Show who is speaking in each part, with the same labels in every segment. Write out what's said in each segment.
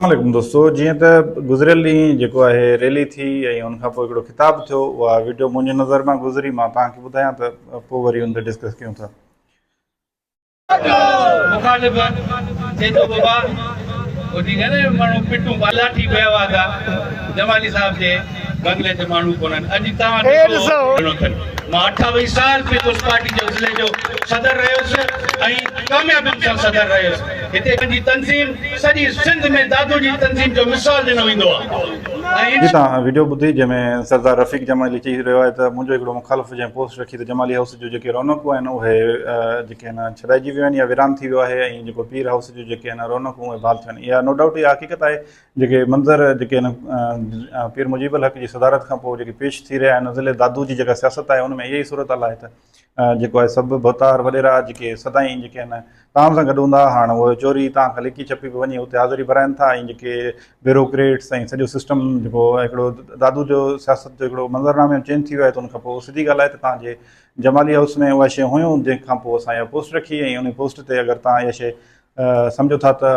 Speaker 1: السلام عليڪم دوستو جيئن ته گذريل ڏينهن جيڪو آهي ريلي ٿي ۽ ان کان پوء هڪڙو خطاب ٿيو اها ويڊيو منهنجي نظر مان گذري مان توهان کي ٻڌايان ته پوء وري ان تي ڊسڪس ڪيون ٿا.
Speaker 2: مخالف چئي ٿو بابا او جي نه ماڻهو پٽون لاٺي بيواز آ جمالي صاحب جي بنگلي تي ماڻهو ڪونهن اڄ توهان ڏسو اٿن مان 28 سال پيپلز پارٽي جو ضلعي جو صدر رهيس ۽ ڪاميابين سان صدر رهيس هتي پنهنجي تنظيم سڄي سنڌ ۾ دادو جي تنظيم جو مثال ڏنو ويندو آهي ۽
Speaker 1: جي توهان وڊيو ٻڌي جنهن ۾ سردار رفيق جمالي چئي رهيو آهي ته منهنجو هڪڙو مخالف جنهن پوسٽ رکي ته جمالي هائوس جون جيڪي رونقون آهن اهي جيڪي آهن ڇڏائجي ويون آهن يا ويران ٿي ويو آهي ۽ جيڪو پير هائوس جون جيڪي آهن رونقون اهي بحال ٿيون آهن اها نو ڊائوٽ اها حقيقت آهي جيڪي منظر جيڪي هن پير مجيب الحق جي صدارت کان پوء جيڪي پيش ٿي رهيا آهن ضلعي دادو جي جيڪا سياست آهي ان ۾ اها ئي صورتحال آهي ته جيڪو آهي سڀ ڀوتار وڏيرا جيڪي سدائين جيڪي آهن توهان سان گڏ هوندا هاڻ اهي چوري توهان کان لڪي ڇپي به وڃي اتي حاضري ڀرائن ٿا ۽ جيڪي بيوروڪريٽس ۽ سڄو سسٽم جيڪو هڪڙو دادو جو سياست جو هڪڙو منظرنامو چينج ٿي ويو آهي ته ان کان پوء سڌي ڳالهه آهي ته توهان جي جمالي هائوس ۾ اها شيء هيون جنهن کان پوء اسان اها پوسٽ رکي ۽ ان پوسٽ تي اگر توهان اها شيء سمجهو ٿا ته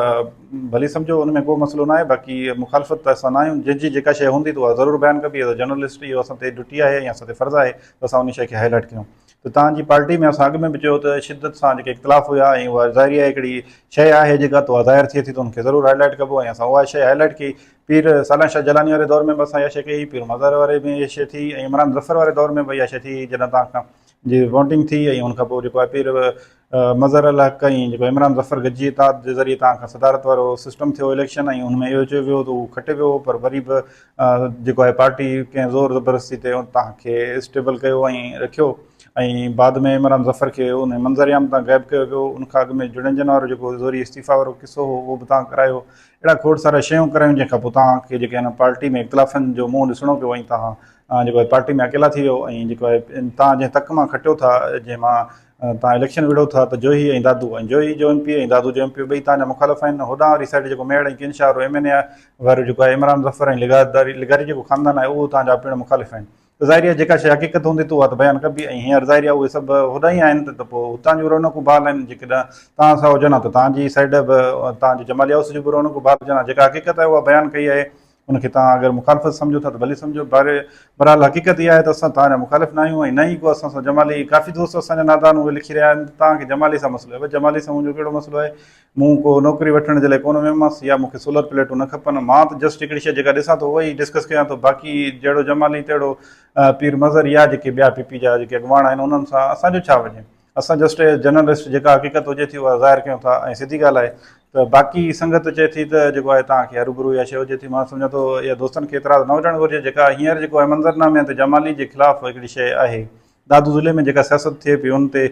Speaker 1: ڀلي سمجهو ان ۾ ڪو مسئلو ناهي باقي مخالفت ته اسان ناهيون جنهن جي جيڪا شيء هوندي ته اها ضرور بيان ڪبي ايز اي جرنلسٽ اهو اسان تي ڊيوٽي آهي ۽ اسان تي فرض آهي ته اسان ان شيء کي هائي لائيٽ ڪيون ته توهان جي پارٽي ۾ اسان اڳ ۾ به چيو ته شدت سان جيڪي اختلاف هيا ۽ اها ظاهري آهي هڪڙي شيء آهي جيڪا ته اها ظاهر ٿئي ٿي ته ان کي ضرور هائي لائيٽ ڪبو ۽ اسان اها شيء هائي لائيٽ ڪئي پير صالح شاهه جيلاني واري دور ۾ به اسان اها شيء ڪئي پير مظهر واري ۾ اها شيء ٿي ۽ عمران ظفر واري دور ۾ به اها شيء ٿي جڏهن توهان کان جي ووٽنگ ٿي ۽ ان کان پوء جيڪو آهي پير مظهر الحق ۽ جيڪو عمران ظفر گڏجي اتحاد جي ذريعي توهان کان صدارت وارو سسٽم ٿيو اليڪشن ۽ ان ۾ اهو چيو ويو ته هو کٽي ويو پر وري به جيڪو آهي پارٽي ڪنهن زور زبردستي تي توهان کي اسٽيبل ڪيو ۽ رکيو ۽ بعد ۾ عمران ظفر کي ان منظر عام تان غائب ڪيو ويو ان کان اڳ ۾ جڙنجن وارو جيڪو زوري استعيفا وارو قصو هو اهو به توهان ڪرايو اهڙا کوڙ سارا شيون ڪرايون جنهن کان پوء توهان کي جيڪي آهن پارٽي ۾ اختلافن جو منهن ڏسڻو پيو ۽ توهان جيڪو آهي پارٽي ۾ اڪيلا ٿي ويو ۽ جيڪو آهي توهان جنهن تڪ مان کٽيو ٿا جنهن مان توهان اليڪشن وڙهو ٿا ته جوهي ۽ دادو ۽ جوهي جو ايم پي ۽ دادو جو ايم پي ٻئي توهان جا مخالف آهن هوڏانهن واري سائيڊ جيڪو ميهڙ ۽ ڪين شاهه وارو ايم اين اي وارو جيڪو آهي عمران ظفر ۽ لغاري لغاري جيڪو خاندان آهي اهو توهان جا پڻ مخالف آهن ته ظاهري آهي جيڪا شيء حقيقت هوندي ته اها ته بيان ڪبي ۽ هينئر ظاهري آهي اهي سڀ هوڏانهن ئي آهن ته پوء هتان جون رونقون بحال آهن جيڪڏهن توهان سان هجن ها ته توهان جي سائيڊ به توهان جي جمالي هائوس جون به رونقون بحال هجن ها جيڪا حقيقت آهي اها بيان ڪئي آهي ان کي توهان اگر مخالفت سمجهو ٿا ته ڀلي سمجهو بهرحال حقيقت اها آهي ته اسان توهان جا مخالف نه آهيون ۽ نه ئي ڪو اسان سان جمالي ڪافي دوست اسان جا نادان اهي لکي رهيا آهن ته توهان کي جمالي سان مسئلو آهي بس جمالي سان منهنجو ڪهڙو مسئلو آهي مون ڪو نوڪري وٺڻ جي لاء ڪونه ويم يا مون کي سولر پليٽون نه کپن مان ته جسٽ هڪڙي شيء جيڪا ڏسان ٿو اها ئي ڊسڪس ڪيان ٿو باقي جهڙو جمالي تهڙو پير مظهر يا جيڪي ٻيا پي پي جا جيڪي اڳواڻ آهن انهن سان اسان جو ڇا وڃي اسان جسٽ ايز جرنلسٽ جيڪا حقيقت هجي ٿي اها ظاهر ڪيون ٿا ۽ سڌي ڳالهه آهي ته باقي سنگت چئي ٿي ته جيڪو آهي توهان کي هروڀرو اها شيء هجي ٿي مان سمجهان ٿو اها دوستن کي اعتراض نه هجڻ گهرجي جيڪا هينئر جيڪو آهي منظرنامي تي جمالي جي خلاف هڪڙي شيء آهي دادو ضلعي ۾ جيڪا سياست ٿئي پئي ان تي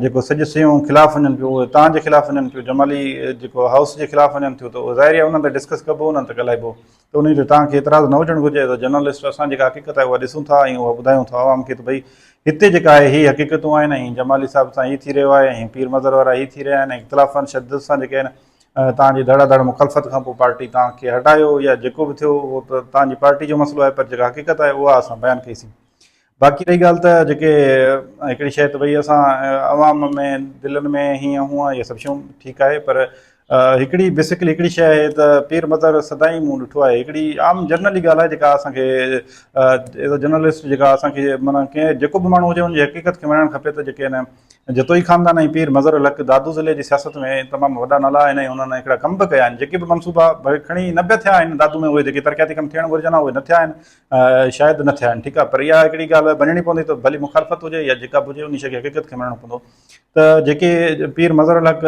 Speaker 1: جيڪو سڄ سيون خلاف وڃن پيو اهي توهان جي خلاف وڃن پيو جمالي جيڪو هائوس جي خلاف وڃن ٿيو ته اهو ظاهري آهي انهن تي ڊسڪس ڪبو انهن تي ڳالهائبو ته انهي تي توهان کي اعتراض نه هجڻ گهرجي ايز اي جرنلسٽ اسان جيڪا حقيقت آهي اها ڏسون ٿا ۽ اها ٻڌايون ٿا عوام کي ته ڀئي هتي جيڪا آهي هي حقيقتون آهن ۽ جمالي صاحب سان هي ٿي رهيو آهي ۽ پير مظهر وارا هي ٿي رهيا آهن ۽ اختلافن شدت سان جيڪي آهن توهان جي ڌڙا ڌڙ مخالفت کان پوء پارٽي توهان کي هٽايو يا جيڪو به ٿيو اهو ته توهان جي پارٽي جو مسئلو آهي پر جيڪا حقيقت آهي اها اسان بيان ڪئي سين باقي رهي ڳالهه ته جيڪي هڪڙي شيء ته ڀئي اسان عوام ۾ دلن ۾ هيئن هونئن اهي سڀ شيون ٺيڪ آهي پر هڪڙي بيسڪلي هڪڙي شيء آهي ته پير مظهر سدائين مون ڏٺو آهي هڪڙي عام جنرلي ڳالهه آهي جيڪا اسانکي ايز اي جرنلسٽ جيڪا اسانکي معنيٰ ڪنهن جيڪو به ماڻهو هجي ان جي حقيقت کي مڃڻ کپي ته جيڪي هن جتوئي خاندان ۽ پير مظهر الحق دادو ضلعي جي سياست ۾ تمام وڏا نالا آهن ۽ انهن هڪڙا ڪم به ڪيا آهن جيڪي به منصوبا کڻي نه به ٿيا آهن دادو ۾ اهي جيڪي ترقياتي ڪم ٿيڻ گهرجن ها اهي نه ٿيا آهن شايد نه ٿيا آهن ٺيڪ آهي پر اها هڪڙي ڳالهه مڃڻي پوندي ته ڀلي مخالفت هجي يا جيڪا به هجي ان شيء کي حقيقت کي مڃڻو پوندو ته جيڪي پير مظهر الحق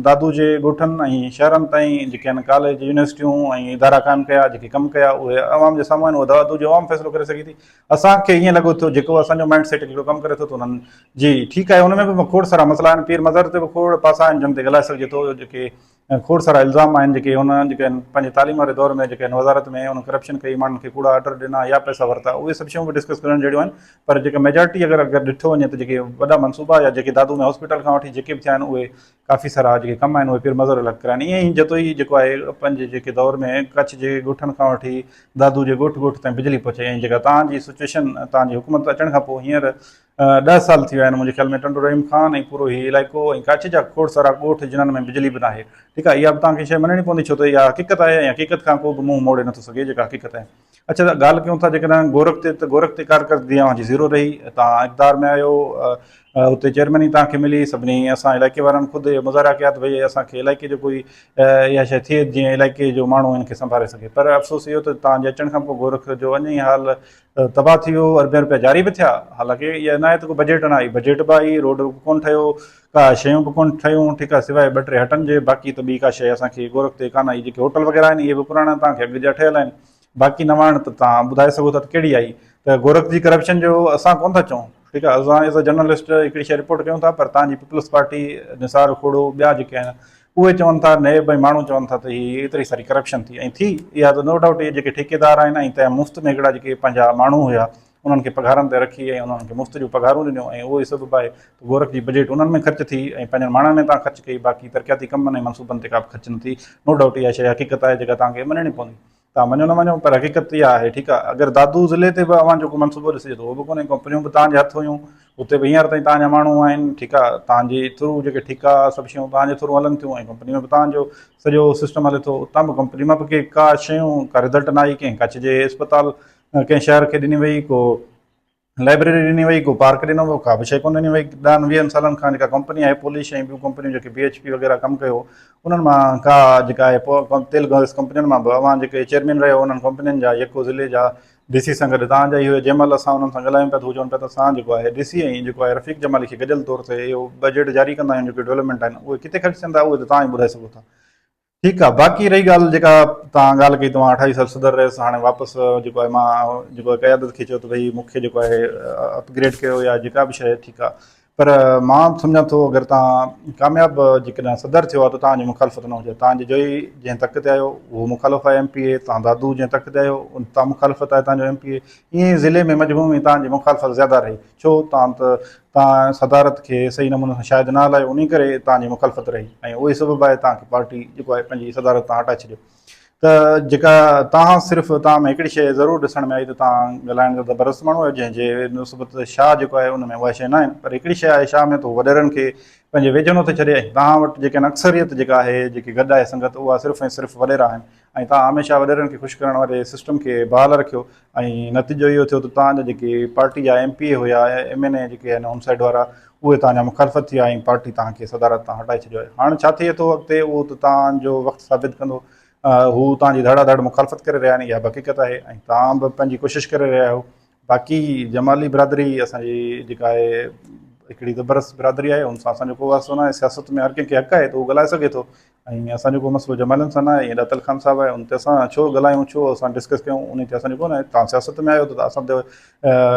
Speaker 1: دادو جي ڳوٺن ۽ شهرن تائين جيڪي آهن ڪاليج يونيورسٽيون ۽ ادارا قائم ڪيا جيڪي ڪم ڪيا اهي عوام جي سامهون آهن اهو دادو جو عوام فيصلو ڪري سگهي ٿي اسان کي ائين لڳو ٿو جيڪو اسان جو مائنڊ سيٽ جيڪو ڪم ڪري ٿو ته انهن جي ٺيڪ آهي ان ۾ به کوڙ سارا مسئلا آهن پير مظهر تي به کوڙ پاسا آهن جن تي ڳالهائي سگهجي ٿو جيڪي ۽ کوڙ سارا الزام آهن جيڪي هن جيڪي آهن پنهنجي تعليم واري دور ۾ جيڪي آهن وزارت ۾ هن ڪرپشن ڪئي ماڻهن کي ڪوڙا آرڊر ڏنا يا پئسا ورتا اهي سڀ شيون به ڊسڪس ڪرڻ جهڙيون آهن پر جيڪا ميجارٽي اگر اگر ڏٺو وڃي ته جيڪي وڏا منصوبا يا جيڪي دادو ۾ هاسپيٽل کان وٺي جيڪي به ٿيا آهن اهي ڪافي سارا جيڪي ڪم آهن اهي پير مظهر الحق ڪرايا آهن ائين ئي جتوئي جيڪو آهي پنهنجي جيڪي دور ۾ ڪڇ جي ڳوٺن کان وٺي دادو جي ڳوٺ ڳوٺ تائين بجلي پهچائي ۽ جيڪا توهان جي سچويشن توهان جي حڪومت اچڻ کان پوء هينئر ڏهه سال ٿي ويا آهن منهنجي خيال ۾ ٽنڊو رحيم خان ۽ پورو هي علائقو ۽ ڪاڇي جا کوڙ سارا ڳوٺ جنھن ۾ بجلي به ناهي. ٺيڪ آهي اها به توهان کي شيء مڃڻي پوندي ڇو ته اها حقيقت آهي ۽ حقيقت کان ڪو به منهن موڙي نٿو سگهي جيڪا حقيقت آهي. اڇا ته ڳالهه ڪيون ٿا جيڪڏهن گورک تي ته گورک تي ڪارڪردگي اوهان جي زيرو رهي توهان اقتدار ۾ آيو اتي چيئرميني توهان کي ملي سڀني اسان علائقي وارن خود اهو مظاهرا ڪيا ته ڀئي اسان کي علائقي جو ڪوئي اها شيء ٿئي جيئن علائقي جو ماڻهو هن کي سنڀاري سگهي پر افسوس اهو ته توهان جي اچڻ کان پوء گورک جو اڃا ئي حال تباهه ٿي ويو اربين روپيا جاري به ٿيا حالانڪه اها ناهي ته ڪو بجيٽ نه آئي بجيٽ به آئي روڊ به ڪونه ٺهيو ڪا شيون به ڪونه ٺهيون ٺيڪ آهي سواء ٻه ٽي هٽن جي باقي ته ٻي ڪا شيء اسان کي گورک تي ڪانه آئي جيڪي هوٽل وغيره آهن اهي به پراڻا توهان کي اڳ جا ٺهيل آهن باقي نواڻ ته توهان ٻڌائي سگهو ٿا ته ڪهڙي آئي ته گورک جي ڪرپشن جو اسان ڪونه ٿا چئون ٺيڪ آهي اسان ايز اي جرنلسٽ هڪڙي شيء رپورٽ ڪيون ٿا پر توهان جي پيپلز پارٽي نثار کوڙو ٻيا جيڪي آهن اهي چون ٿا نيب ۽ ماڻهو چون ٿا ته هي ايتري ساري ڪرپشن ٿي ۽ ٿي اها ته نو ڊائوٽ اهي جيڪي ٺيڪيدار آهن ۽ تنهن مفت ۾ هڪڙا جيڪي پنهنجا ماڻهو هيا انهن کي پگهارن تي رکي ۽ انهن کي مفت جون پگهارون ڏنيون ۽ اهو ئي سبب آهي ته گورک جي بجيٽ انهن ۾ خرچ ٿي ۽ پنهنجن ماڻهن ۾ توهان خرچ ڪئي باقي ترقياتي ڪمن ۽ منصوبن تي ڪا به خرچ نه ٿي نو ڊائوٽ اها شيء حقيقت آهي جيڪا توهان کي مڃڻي پوندي توهان مڃو نه مڃو پر حقيقت اها آهي ٺيڪ آهي اگر دادو ضلعي تي به اوهان جو ڪو منصوبو ڏسجي ٿو اهو به ڪونهي ڪمپنيون به توهان جي هٿ هيون اتي به هينئر تائين توهان جا ماڻهو آهن ٺيڪ آهي توهان جي ٿرو جيڪي ٺيڪا سڀ شيون توهان جي ٿرو هلن ٿيون ۽ ڪمپني ۾ به توهان جو سڄو سسٽم هلي ٿو اتان به ڪمپني مان به ڪي ڪا شيون ڪا رزلٽ نه آئي ڪنهن ڪڇ جي اسپتال ڪنهن شهر کي ڏني وئي ڪو لائبريري ڏني وئي، ڪو پارڪ ڏنو ويو، ڪا به شيء ڪونه ڏني وئي. ڏهن ويهن سالن کان جيڪا ڪمپني آهي پولش ۽ ٻيون ڪمپنيون جيڪي بي ايڇ پي وغيره ڪم ڪيو انهن مان ڪا جيڪا آهي تيل گئس ڪمپنين مان به اوهان جيڪي چيئرمين رهيو انهن ڪمپنين جا يڪو ضلعي جا ڊي سي سان گڏ توهان جا ئي هيا جنهن مهل اسان انهن سان ڳالهايون پيا ته هو چون پيا ته اسان جيڪو آهي ڊي سي ۽ جيڪو آهي رفيق جمالي کي گڏيل طور تي اهو بجيٽ جاري ڪندا آهيون جيڪي ڊولپمينٽ آهن اهي ڪٿي خرچ ٿين ٿا اهي ته توهان ئي ٻڌائي سگهو ٿا. ٺيڪ آ باقي رهي ڳالهه جيڪا توهان ڳالهه ڪئي ته مان اٺاويهه سال صدر رهيس هاڻي واپس جيڪو آهي مان جيڪو آهي قيادت کي چيو ته ڀئي مون کي جيڪو آهي اپگريڊ ڪيو يا جيڪا به شيء ٺيڪ آ پر مان سمجهان ٿو اگر توهان ڪامياب جيڪڏهن صدر ٿيو آ ته توهان جي مخالفت نه هجي توهان جي جوئي جنهن تڪ تي آيو اهو مخالف آهي ايم پي اي توهان دادو جنهن تڪ تي آيو اتان مخالفت آهي توهان جو ايم پي اي ائين ئي ضلعي ۾ مجموع ۾ توهان جي مخالفت زياده رهي ڇو تان ته توهان صدارت کي صحيح نموني سان شايد نه هلايو انهي ڪري توهان جي مخالفت رهي ۽ اهو ئي سبب آهي توهان کي پارٽي جيڪو آهي پنهنجي صدارت تان هٽائي ڇڏيو ته جيڪا توهان صرف توهان ۾ هڪڙي شيء ضرور ڏسڻ ۾ آئي ته توهان ڳالهائڻ جا زبردست ماڻهو آهيو جنهن جي نسبت شاهه جيڪو آهي ان ۾ اها شيء نه آهي پر هڪڙي شيء آهي شاهه ۾ ته هو وڏيرن کي پنهنجي ويجهو نٿو ڇڏي ۽ توهان وٽ جيڪي آهن اڪثريت جيڪا آهي جيڪي گڏ آهي سنگت اها صرف ۽ صرف وڏيرا آهن ۽ توهان هميشه وڏيرن کي خوش ڪرڻ واري سسٽم کي بحال رکيو ۽ نتيجو اهو ٿيو ته توهان جا جيڪي پارٽي جا ايم پي اي هيا ايم اين اي جيڪي آهن هن سائيڊ وارا اهي توهان جا مخالفت ٿي ويا ۽ پارٽي توهان کي صدارت تان هٽائي ڇڏيو آهي هاڻ ڇا ٿئي ٿو اڳتي اهو ته توهان جو وقت ثابت ڪندو هو توهان جي ڌڙا ڌڙ مخالفت ڪري رهيا آهن اها به حقيقت آهي ۽ توهان به پنهنجي ڪوشش ڪري رهيا آهيو باقي جمالي برادري اسان جي جيڪا آهي هڪڙي زبردست برادري آهي ان سان اسان جو ڪو واسطو نه آهي سياست ۾ هر ڪنهن کي حق آهي ته هو ڳالهائي سگهي ٿو ۽ اسان جو ڪو مسئلو جمالين سان نه آهي ۽ ڏاتل خان صاحب آهي ان تي اسان ڇو ڳالهايون ڇو اسان ڊسڪس ڪيون ان تي اسان جو ڪو نه آهي توهان سياست ۾ آهيو ته اسان ته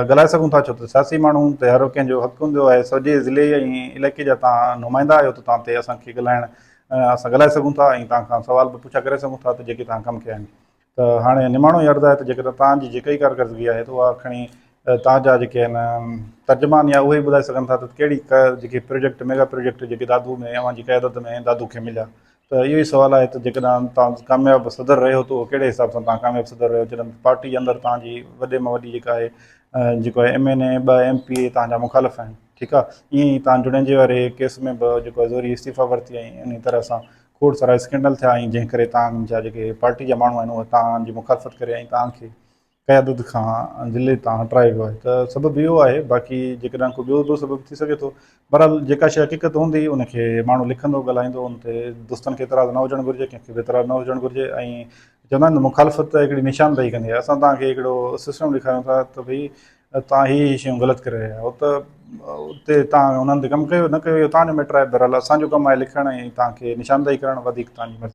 Speaker 1: ڳالهائي سگهون ٿا ڇو ته سياسي ماڻهو تي هر ڪنهن جو حق هوندو آهي سڄي ضلعي ۽ علائقي جا توهان نمائندا آهيو ته توهان تي اسان کي ڳالهائڻ اسان ڳالهائي سگهون ٿا ۽ توهان کان سوال به پڇا ڪري سگهون ٿا ته جيڪي توهان ڪم ڪيا آهن ته هاڻي نماڻو ئي عرض آهي ته جيڪڏهن توهان جي جيڪا ئي ڪارڪردگي آهي ته اها کڻي توهان جا جيڪي آهن ترجمان يا اهي ئي ٻڌائي سگهن ٿا ته ڪهڙي جيڪي پروجيڪٽ ميگا پروجيڪٽ جيڪي دادو ۾ اوهان جي قيادت ۾ دادو کي مليا ته اهو ئي سوال آهي ته جيڪڏهن توهان ڪامياب صدر رهيو ته اهو ڪهڙي حساب سان توهان ڪامياب صدر رهيو جڏهن پارٽي جي اندر توهان جي وڏي مان وڏي جيڪا آهي جيڪو آهي ايم اين اي ٻه ايم پي اي توهان جا مخالف آهن ٺيڪ آهي ائين ئي توهان جڙينجي واري ڪيس ۾ به جيڪو آهي زوري استعيفا ورتي ۽ انهي طرح سان کوڙ سارا اسڪينڊل ٿيا ۽ جنهن ڪري تان جا جيڪي پارٽي جا ماڻهو آهن اهي تان جي مخالفت ڪري ۽ تان کي قيادت کان ضلعي تان هٽرايو ويو آهي ته سبب اهو آهي باقي جيڪڏهن ڪو ٻيو به سبب ٿي سگهي ٿو بهرحال جيڪا شيء حقيقت هوندي ان کي ماڻهو لکندو ڳالهائيندو ان تي دوستن کي اعتراض نه هجڻ گهرجي ڪنهن کي به اعتراض نه هجڻ گهرجي ۽ چوندا آهن ته مخالفت هڪڙي نشاندهي ڪندي آهي اسان توهان کي هڪڙو سسٽم ڏيکاريون ٿا ته ڀئي توهان هي هي شيون غلط ڪري رهيا آهيو ته اتي توهان انهن تي ڪم ڪيو نه ڪيو اهو توهان جو ميٽر آهي بهرحال اسان جو ڪم آهي لکڻ ۽ توهان کي نشاندهي ڪرڻ وڌيڪ توهان جي مرضي.